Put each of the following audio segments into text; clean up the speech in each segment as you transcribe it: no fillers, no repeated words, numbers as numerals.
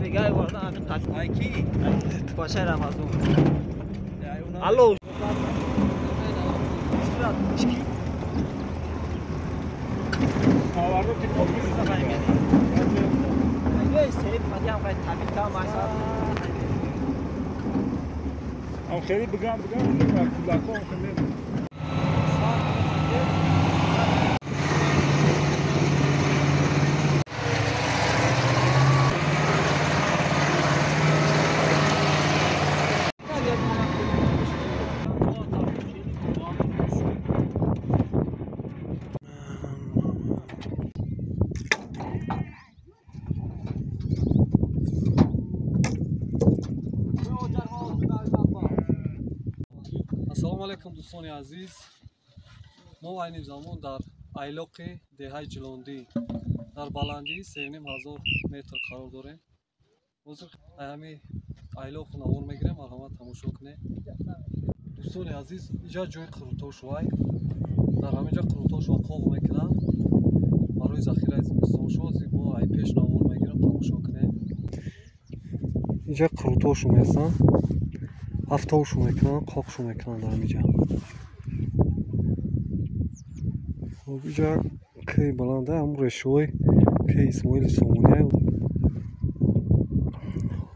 نگاه وردن همین قطعه کی باشه رمضان الو هم خیلی بگم بگم کودک‌ها هم خیلی Ассалому алайкум дӯстони азиз. Мо айни замон дар айлоқи деҳаи Ҷилондӣ дар баландии 3500 метр қарор дорем. Ҳозир ҳамин айлоқ навор мегирем, марҳамат тамошо кунед. Дӯстони азиз, инҷа ҷои қурутошвай. Дар ҳамин ҷо қурутошва қоғ мекунанд барои захираи зимистоншо. Бо ай пеш навор мегирам, тамошо кунед. Инҷа қурутошу местанд. Ҳафтошу мекунанд, қоқшу мекунанд дар ҳаминҷа. Хоб инҷа кӯи баланда, ҳамун решаҳои кӯи Исмоили Сомония.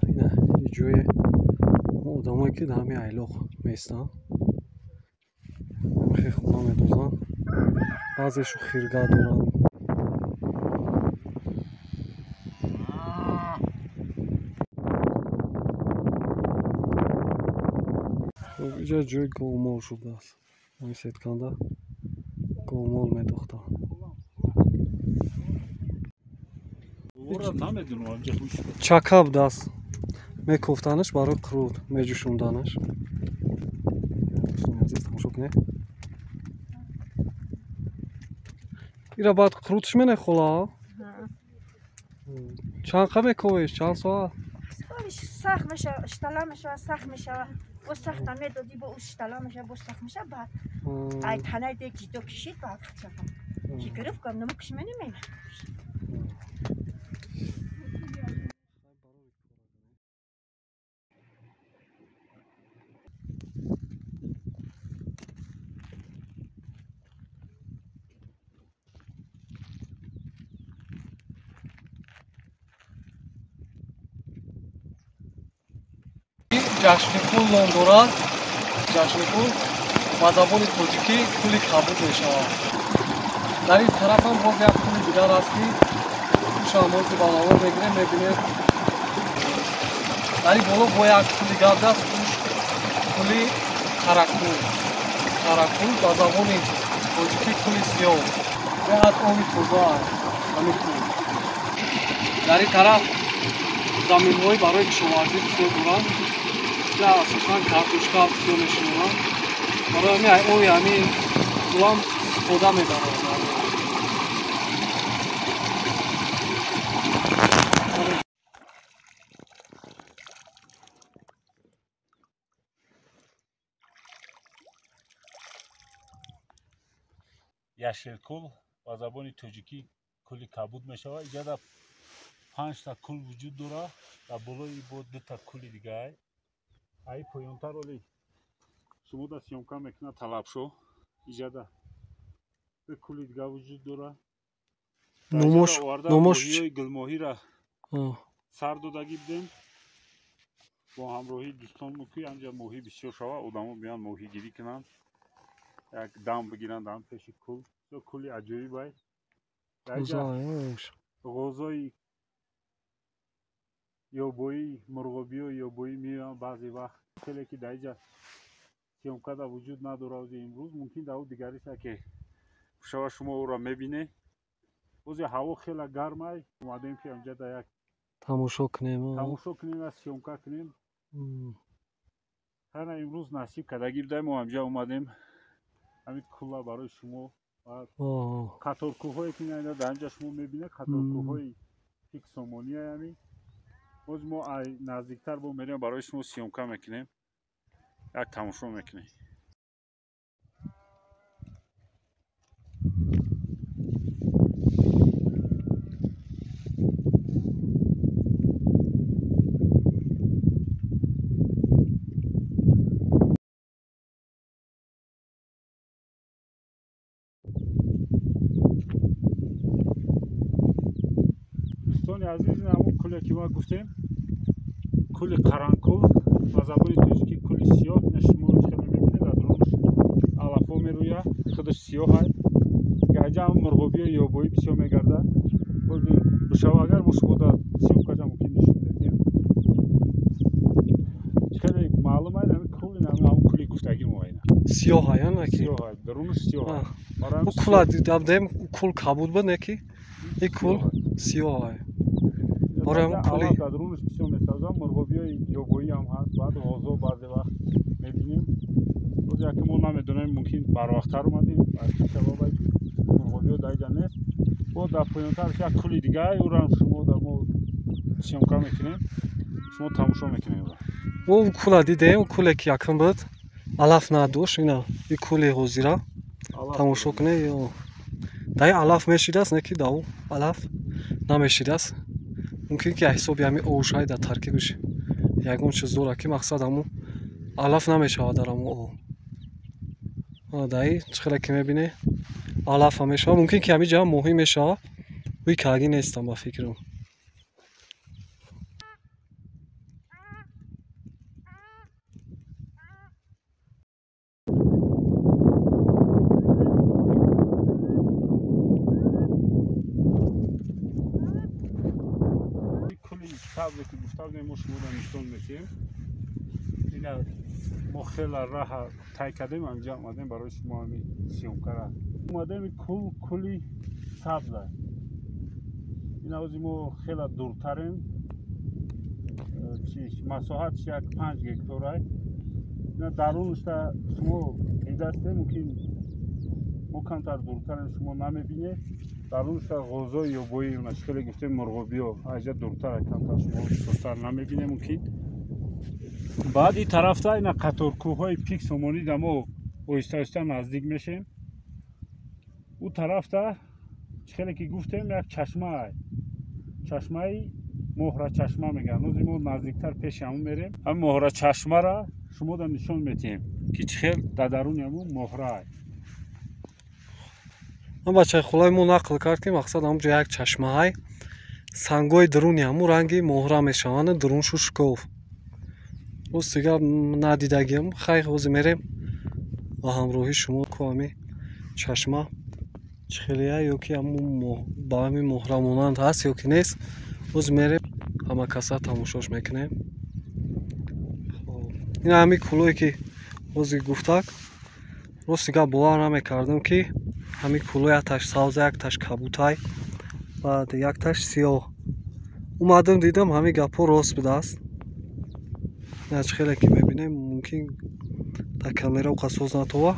Ина ин ҷои одамое ки дар ҳамин айлоқ меистанд. Ҳамин хел хона медозанд. Баъзешу хирга доранд. Инҷа ҷои говмол шудааст. Ҳамин сетканда говмол медохтанд. Чака будааст. Мекофтанаш барои қурут, меҷӯшонданаш. Дӯстони азиз, тамошо кунед. Ира баъд қурутш менехола? Чанд қа мековеш? Чанд соат? Сахт мешава, штала мешава, сахт мешава. Боз сахта медодӣ, бо уш штала мешава, боз сахт мешава, баъд ай танаи дег ҷидо кишид, баъд хачафа. Ки гирифт, гам наму киш менемена. Ҷашни кул ном дорад. Ҷашни кул ба забони тоҷикӣ кули кабуд мешавад. Дар ин тараф ҳам боз як кули дигар аст, ки ушам ҳозир ба навор мегирем, мебинед. Дар ин боло бо як кули гап аст, уш кули Қаракул. Қаракул ба забони тоҷикӣ кули сиёҳ. Беҳад оби тоза аст ҳамин кул. Дар ин тараф заминҳои барои кишоварзӣ бисёр доранд. Асосан картошка бисёр мешинонанд. Барои ҳамин оби ҳамин кулам истифода мебаранд. Яшилкул ба забони тоҷикӣ кули кабуд мешавад. Инҷа 5 та кул вуҷуд дорад, дар болои бо 2 та кули дигар. Ай поёнтар оли шумо да съёмка мекунад талабшо. Инҷа ду кули дигар вуҷуд дорад. Номош гулмоҳира сар додагӣ будем бо ҳамроҳии дӯстонмо, ки анҷа моҳӣ бисёр шавад, одамо биёянд моҳигирӣ кунанд, як дам бигиранд дар пеши кул. Кули аҷоиб ай. Ғозои ёбоӣ, мурғобиҳо ёбоӣ меоянд баъзе вақт. Хеле ки дар инҷа съёмкада вуҷуд надорад имрӯз, мумкин дар дигариша ки шава шумо ӯро мебинед. Бози ҳаво хеле гарм ай, омадем ки инҷа да як тамошо кунем, ва съёмка кунем. Ҳана имрӯз насиб кардагӣ будаем, мо инҷа омадем ҳамин кула барои шумо. Қаторкӯҳое ки дар инҷа шумо мебинед, қаторкӯҳои пик Сомония ҳамин. Боз мо наздиктар бо мерем, барои шумо съёмка мекунем, як тамошо мекунем. Дӯстони азиз, ин ҳамон кӯле ки мо гуфтем, кӯли Қаранкӯл, ба забони тоҷикӣ кӯли сиёҳ. Ина шумо хеле мебинед, дар дурунаш алафҳо мерӯяд, худаш сиёҳ ай. Гаҷа ҳам мурғобиё ёбоӣ бисёр мегардад. Бози бишава агар мо шумо дар съёмкаҷа мумкин нишон медиҳем. Хеле маълум ай, ҳамин кӯл, ин ҳамон кӯли гуфтагӣ мо айна. Сиёҳ ай, на ки? Сиёҳ ай, дурунаш сиёҳ ай. Ӯ кӯла дидам, кӯл кабуд буд, не ки? Ин кӯл сиёҳ ай. Барои ҳамон кӯли дар дурунаш бисёр месабзад, мурғобиёи ёбоӣ ҳам ҳаст, баъд ғозо баъзе вақт мебинем. Боз яке мо намедонем, мумкин барвақттар омадем, ба чӣ сабаб ай ки мурғобиё дар инҷа нест. Бо дар поёнтараш як кӯли дига ай, ӯро ҳам шумо дар мо съёмка мекунем, шумо тамошо мекунем ӯро. Мо кӯла дидем, кӯле ки якум буд, алаф надошт, ина ин кӯли ҳозира тамошо кунед. Дар ин алаф мешидааст, не ки дар ӯ алаф намешидааст. Мумкин ки ҳисоби ҳамин овшай дар таркибиш ягон чиз дорад ки мақсад ҳамун алаф намешавад дар ҳамун об. Дар ин чӣ хеле ки мебинед алаф ҳам мешавад, мумкин ки ҳамин ҷа моҳӣ мешавад. Ӯи кагӣ нестам ба фикрам. Сабзе ки гуфта будем, мо шуморо нишон медиҳем. Ина мо хеле раҳа тай кардем, ҳаминҷа омадем барои шумо ҳамин съёмкара. Омадем кӯл, кӯли сабз аст. Ина ҳози мо хеле дуртарем, масоҳатш як 5 гектар аст. Ина дарунашта шумо дидастем, мумкин мо камтар дуртарем, шумо намебинед. Дарунашта ғозои ёбоӣ, уна чӣ хеле гуфтем мурғобиё, аҷа дуртар, камтар шумо бисёртар намебинем мумкин. Баъд ин тарафта ина қаторкӯҳҳои пик сомонӣ да мо оҳиста оҳиста наздик мешем. Ӯ тарафта чӣ хеле ки гуфтем як чашма ай, чашмаи Моҳрачашма мегӯянд. Ҳозир мо наздиктар пеши ҳамон мерем, ҳамин Моҳрачашмара шумо да нишон медиҳем ки чӣ хел дар даруни ҳамон моҳра ай. Ман бачаи хулаи мо нақл кард ки мақсад ҳамон ҷо як чашмаҳай, сангҳои дуруни ҳамун ранги моҳра мешаванд, дуруншу шукоф. Боз дигар надидагиам. Хайр, ҳозир мерем ва ҳамроҳи шумо ку ҳами чашма чӣ хелея ё ки ҳамун ба ҳамин моҳра монанд ҳаст ё ки нест. Боз мерем ҳама каса тамошош мекунем. Ин ҳамин кӯлое ки ҳозир гуфтак, рост дигар бовар намекардам ки ҳамин кӯло якташ сабз, якташ кабутай, баъд якташ сиёҳ. Омадам дидам ҳамин гапҳо рост будааст. Чӣ хеле ки мебинем, мумкин дар камера оқа соз натова,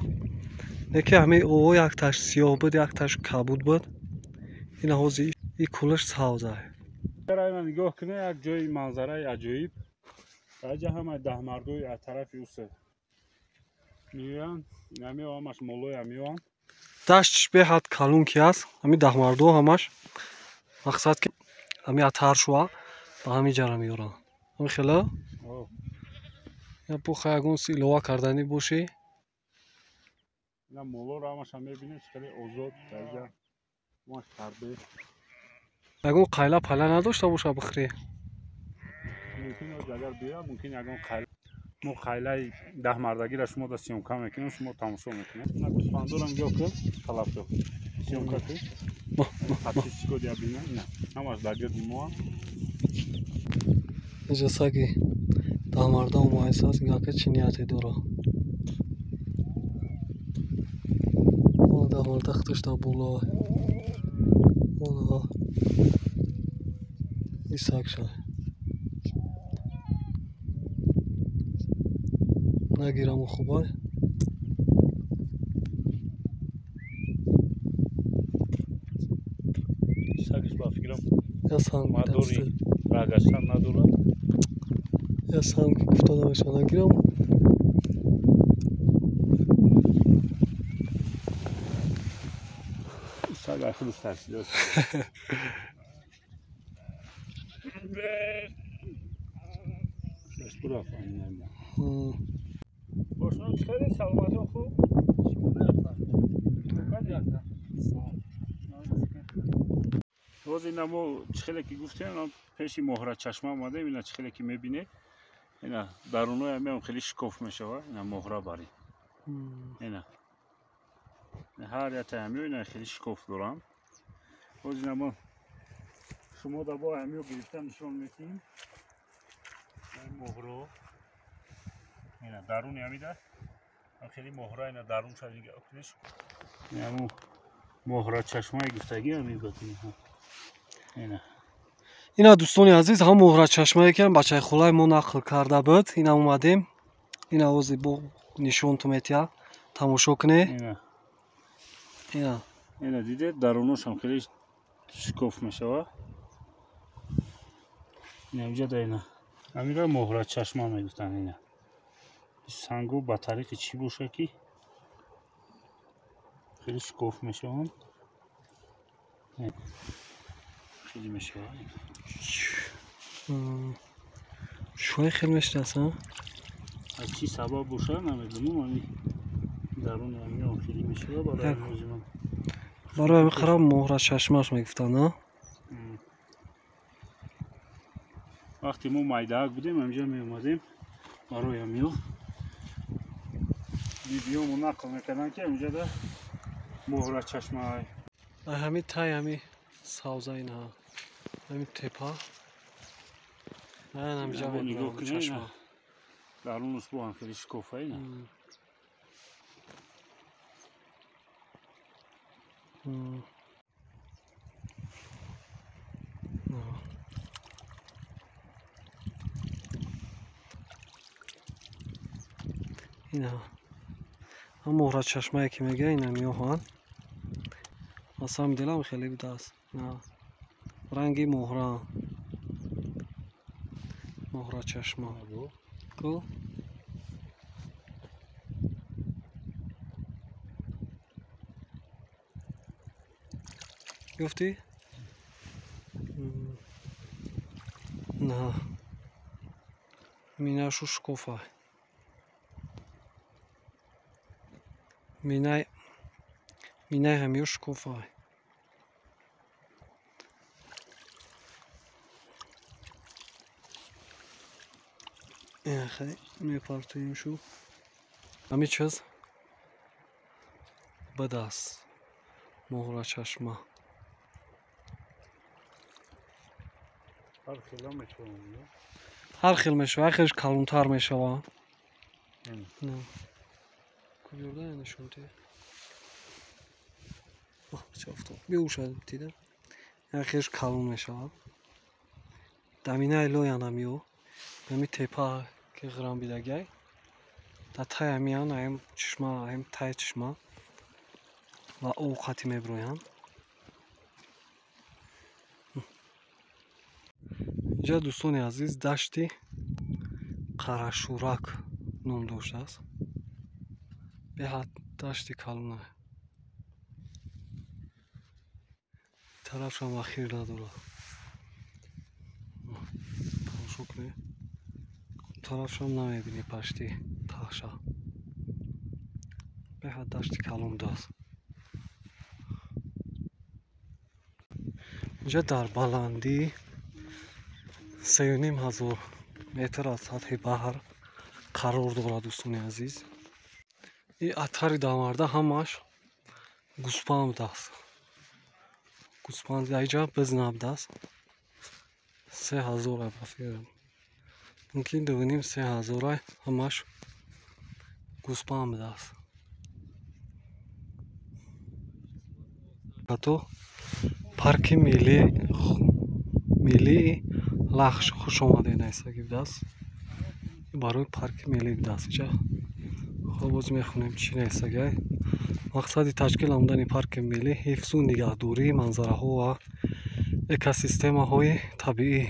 лекин ҳамин ово якташ сиёҳ буд, якташ кабуд буд. Ина ҳозир ин кӯлаш сабз ай. Ина нигоҳ кунед, як ҷои манзараи аҷоиб. Дар ҷа ҳамаи даҳмардои аз тарафи усе меоянд, ина меоянд, ҳамаш молоя меоянд. Даштш беҳад калон ки аст, ҳамин даҳмардо ҳамаш мақсад ки ҳамин атар шува ба ҳамин ҷара меоранд. Ҳамин хела? Я пуха ягон илова карданӣ бошӣ? Ина молоро ҳамаша мебинед, хеле озод дар ҷа ҳамаш тарбе. Ягон қайла пала надошта боша бихӯрӣ? Мумкин агар биёяд, мумкин ягон қайла. Мо қайлаи даҳмардагиро шумо да съёмка мекунем, шумо тамошо мекунед. Ина гӯсфандорам нигоҳ кун, талабшо съёмка кун. Подписчико дия бина, ина ҳамаш дар гирди моам. Инҷа саги даҳмарда омаисааст, нигоҳ кун чӣ нияте дорад. Даҳмарда худаш дар боло. Онаҳа ин саг шай. Нагираму хубай. Сагиш ба фикрам Я санг мадори рагаштан надорад. Я санг гуфта намешавад, нагирам. Саг ай худаш тарсидааст. Бошон чӣ хеле саломатон хуб? Боз ина мо чӣ хеле ки гуфтем, пеши моҳрачашма омадем, ина чӣ хеле ки мебинед, ина дарунои ҳамиам хеле шикоф мешавад, ина моҳра барӣ. Ина ҳар якта ҳамиё ина хеле шикоф доранд. Боз ина мо шумо да бо ҳамиё гирифта нишон медиҳем. Моҳро ина даруни ҳамида хеле моҳра, ина дарунша нигоҳ кунед. Ина моҳра чашмаи гуфтагӣ ҳамин буд. Ина ина дӯстони азиз, ҳам моҳра чашмае ки бачаи хулаи мо нақл карда буд, ина омадем, ина ози бо нишонту метия, тамошо кунед. Ина ина дидед, даруношам хеле шикоф мешавад. Ина инҷа да ина ҳамира моҳра чашма мегуфтанд. Ина сангу ба тариқи чӣ боша ки хеле шикоф мешаванд, хеле мешавад. Шӯи хел мешинаса? Аз чӣ сабаб боша намедонам, ами даруни ҳамиён хеле мешавад. Барои ҳамин барои ҳамин хараб моҳра чашмаш мегуфтанд. Вақте мо майдаак будем, ҳаминҷа меомадем барои ҳамиё бибиёмон нақл мекарданд ки ҳаминҷа да моҳра чашма. Ҳами тай ҳами савза, ина ҳами тепа, ҳаминҷа нигоҳ кунед, дарунаш бо ҳам хеле шикофа. Ина ина ҳам моҳра чашмае ки мегӯяд, ина меоҳанд. Масалан дилам хеле будааст. Ранги моҳра, моҳра чашма. Ку ёфтӣ? На, минашу шикофа. Минаи ҳамиё шикофа. Мепартоем шу. Ҳами чиз будааст моҳра чашма. Ҳар хел мешавад, ҳар хелш калонтар мешавад. Ҳар хелш калон мешавад. Даминаи лоян ҳамиё, ҳами тепа ки ғирам бидагиай, дар тай ҳамиян, ҳам чишма, ҳам тай чишма ва об қати мебироянд. Инҷа дӯстони азиз дашти Қарашӯрак ном доштааст. Беҳад дашти калона. Тарафшам ахир надорад. Тамошо кунед. Тарафшам намебинӣ пашти таша. Беҳад дашти калон будааст. Инҷа дар баландии 3500 метр аз сатҳи баҳр қарор дорад дӯстони азиз. И атари даварда ҳамаш гӯспанд будааст. Гӯспанд аиҷа бизна будааст. 3000 ба фикрам. Мумкин 2500-3 ҳазор ҳамаш гӯспанд будааст. Ҳатто парки миллии Лахш хуш омадед нависагӣ будааст. Барои парки миллӣ будааст инҷа. Хоб боз мехонем чӣ нависагиай. Мақсади ташкил намудани парки миллӣ ҳифзу нигаҳдории манзараҳо ва экосистемаҳои табиӣ,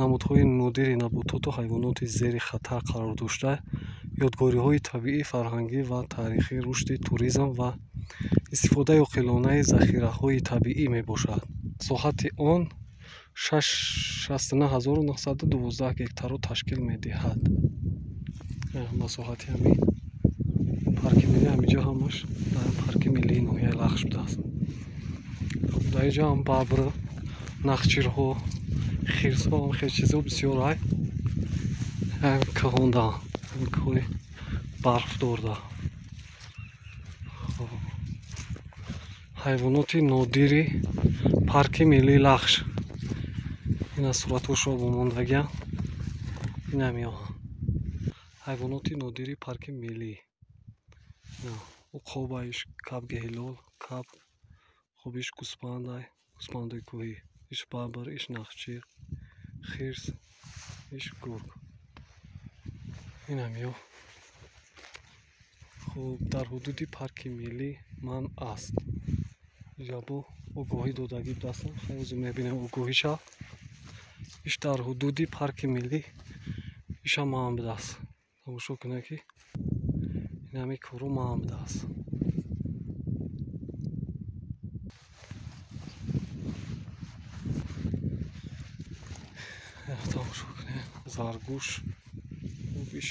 намудҳои нодири набототу ҳайвоноти зери хатар қарор дошта, ёдгориҳои табиӣ, фарҳангӣ ва таърихӣ, рушди туризм ва истифодаи оқилонаи захираҳои табиӣ мебошад. Масоҳати он 69912 гектарро ташкил медиҳад. Масоҳати ҳамин парки миллӣ ҳаминҷо ҳамаш дар парки миллии ноҳияи Лахш будааст. Дар инҷо ҳам бабр Нахчирҳо, хирсҳо, хел чизо бисёр ай. Кӯҳонда, кӯҳи барфдорда. Ҳайвоноти нодири парки миллии Лахш. Ина суратҳошро бомондагия. Инамиё. Ҳайвоноти нодири парки миллӣ. Уқобаиш, кабги ҳилол, каб, хуб иш гӯспандай, гӯспандаи кӯҳӣ, иш бабр, иш нахчир, хирс, иш гург. Инамиё. Хуб, дар ҳудуди парки миллӣ манъ аст. Ҷабо огоҳӣ додагӣ будастам. Ҳозир мебинем огоҳиша. Иш дар ҳудуди парки миллӣ иша манъ будааст. Тамошо кунед ки инами кору манъ будааст. Тамошо кунед заргӯш, иш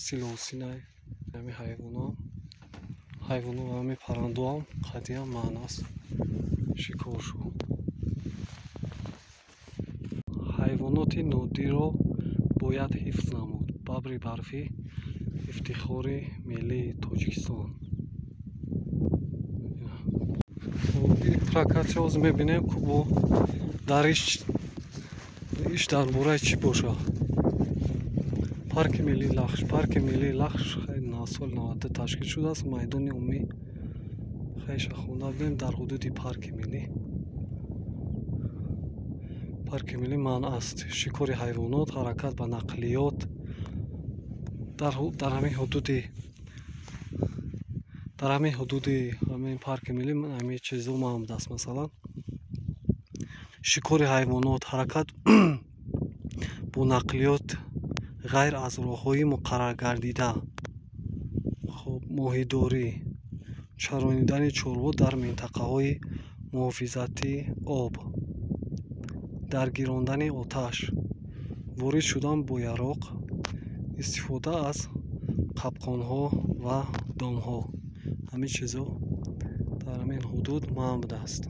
силосинай, ҳами ҳайвонам, ҳайвону ҳами паррандоам қадиам манъ аст шикор шуд. Ҳайвоноти нодирро бояд ҳифз намуд. Бабри барфӣ ифтихори миллии Тоҷикистон. Прокатча ҳозир мебинем ку бо дар иш дар бораи чӣ бошад. Парки миллии Лахш. Парки миллии Лахш соли 92 ташкил шудааст. Майдони умумӣ хеша хонда будем дар ҳудуди парки миллӣ. Парки миллӣ манъ аст шикори ҳайвонот, ҳаракат ба нақлиёт дар ҳамин ҳудуди ҳамин парки миллӣ ҳамин чизо манъ будааст. Масалан, шикори ҳайвонот, ҳаракат бо нақлиёт ғайр аз роҳҳои муқарраргардида, хуб, моҳидорӣ, чаронидани чорво дар минтақаҳои муҳофизатии об, даргирондани оташ, ворид шудан бо яроқ, истифода аз қапқонҳо ва домҳо. Ҳамин чизо дар ҳамин ҳудуд манъ будааст.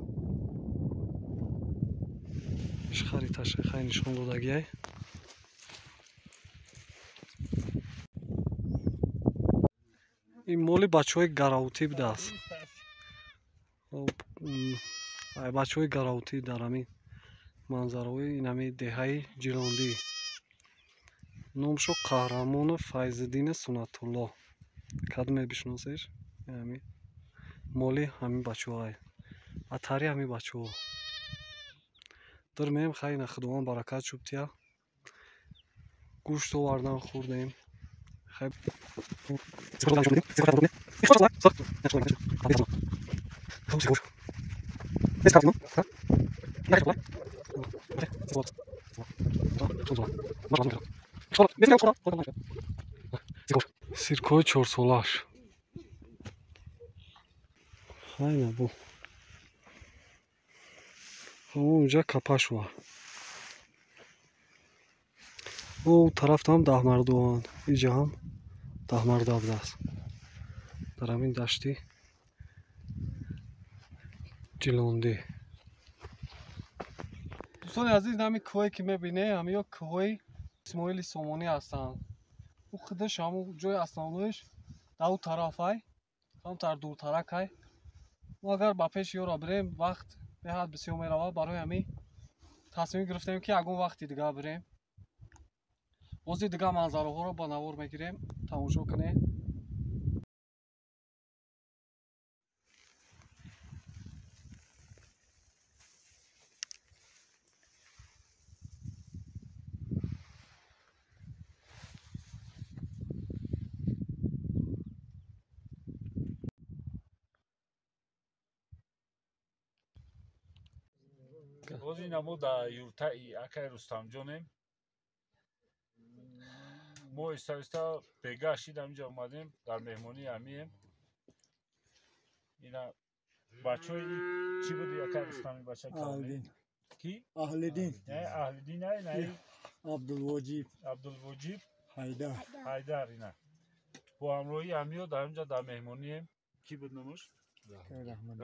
Иш хариташа хай нишон додагиай. Ин моли бачаҳои гараутӣ будааст. Бачаҳои гараутӣ дар ҳамин манзараҳои ин ҳамин деҳаи Ҷилондӣ. Номшо Қаҳрамонов Файзиддини Суннатуллоҳ. Кадом мебишносеш? Ҳамин моли ҳамин бачаҳоай. Атари ҳамин бачаҳо. Дур меем, хай на Худованд баракат шубтия. Гӯшт овардан хӯрдем. Хай Сиркҳои чорсолааш. Хай набу. Онҷа капашва. О тарафтам даҳмардоанд. Иҷа ҳам даҳмарда будааст. Дар ҳамин дашти Ҷилондӣ. Дӯстони азиз, ҳамин кӯҳе ки мебинед, ҳамиё кӯҳҳои Исмоили Сомонӣ ҳастанд. Ӯ худаш ҳамун ҷои основноиш дар ӯ тарафай, камтар дуртаракай. Мо агар ба пеши ёро бирем, вақт беҳад бисёр меравад. Барои ҳамин тасмим гирифтем ки ягон вақти дигар бирем. Бози дигар манзараҳоро ба навор мегирем, тамошо кунед. Боз ина мо дар юртаи акай Рустамҷонем. Мо оҳиста оҳиста бегаҳ шид ҳаминҷа омадем, дар меҳмонии ҳамием. Ина бачаҳои чӣ буди акай Рустами бача? Ки? Аҳлиддин. Аҳлиддин ай, най? Абдулвоҷиб. Абдулвоҷиб. Ҳайдар. Ҳайдар ина. Бо ҳамроҳии ҳамиё дар ҳаминҷа дар меҳмонием. Кӣ буд номаш?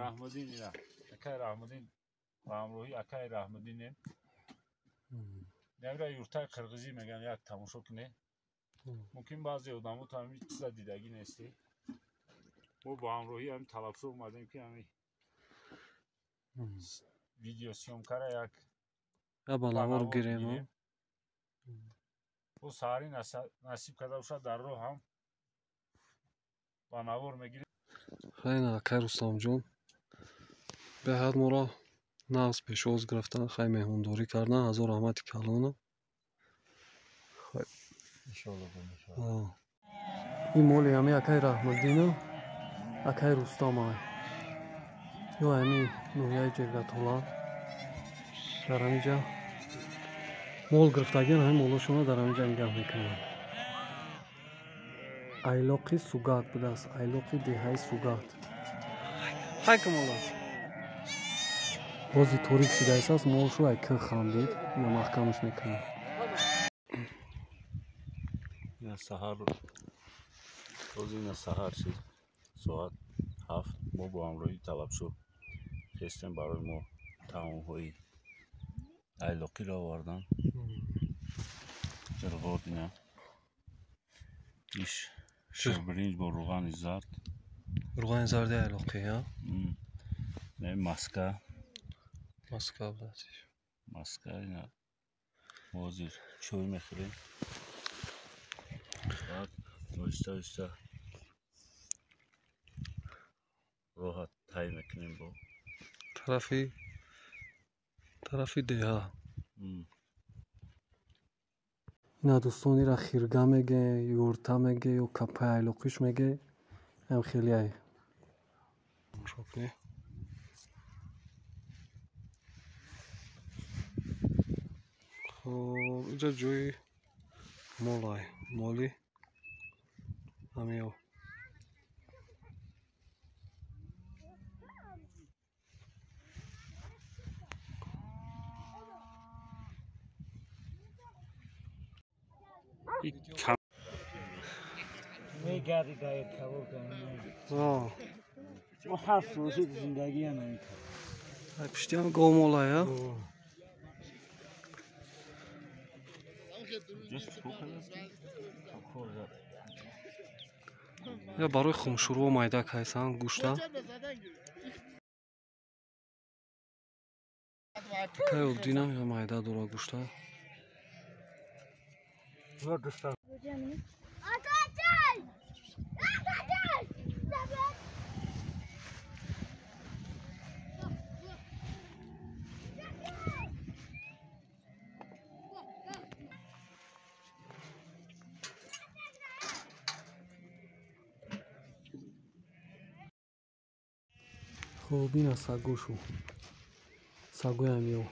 Раҳмаддин ина. Акай Раҳмаддин Ба ҳамроҳи акаи Раҳмуддинем. Навра юртаи қирғизӣ мегӯянд, як тамошо кунед. Мумкин баъзе одамо то ҳамин чиза дидагӣ нестӣ. Мо бо ҳамроҳи ҳамин талабшо омадем, ки ҳамин видеосъёмкара як ба навор гирем. Бо саҳарӣ насиб карда бошад, дар роҳ ҳам ба навор мегирем. Хайна, акай Рустамҷон, беҳад моро нағз пешвоз гирифтан, хай меҳмондорӣ кардан, ҳазор раҳмати калона. Ин моли ҳами акай Раҳмуддину акай Рустам ай. Ё ҳами ноҳияи Ҷергатола дар ҳамин ҷа мол гирифтагиан, ҳамин молошонро дар ҳамин ҷа нигаҳ мекунанд. Айлоқи Сугат будааст, айлоқи деҳаи Сугат. Хайка мола. Бози торик шудааст, молшу ай кӯ хандид, ина маҳкамаш мекунад. Ина саҳар, боз ина саҳар шид, соат 7. Мо бо ҳамроҳи талабшо хестем, барои мо таомҳои айлоқиро овардан. Ҷирғот, ина иш ширбиринҷ бо рӯғани зард. Рӯғани зарди айлоқӣ, я? Не, маска. Маска будааст. Маска ина мо ҳозир чой мехӯрем. Баъд оҳиста оҳиста роҳат тай мекунем бо тарафи деҳа. Ина дӯстон, ира хирга меге, юрта меге ё капаи айлоқиш меге, ам хеле ай. Тамошо кунед. Хоб, инҷа ҷои мол ай, моли ҳамиё. Пиштиам гов-молая. Я барои хумшӯрво майда кайсан гӯшта. Кай Обдинам я майда дора гӯшта. Хоб, ина сагошу. Сагоям ё.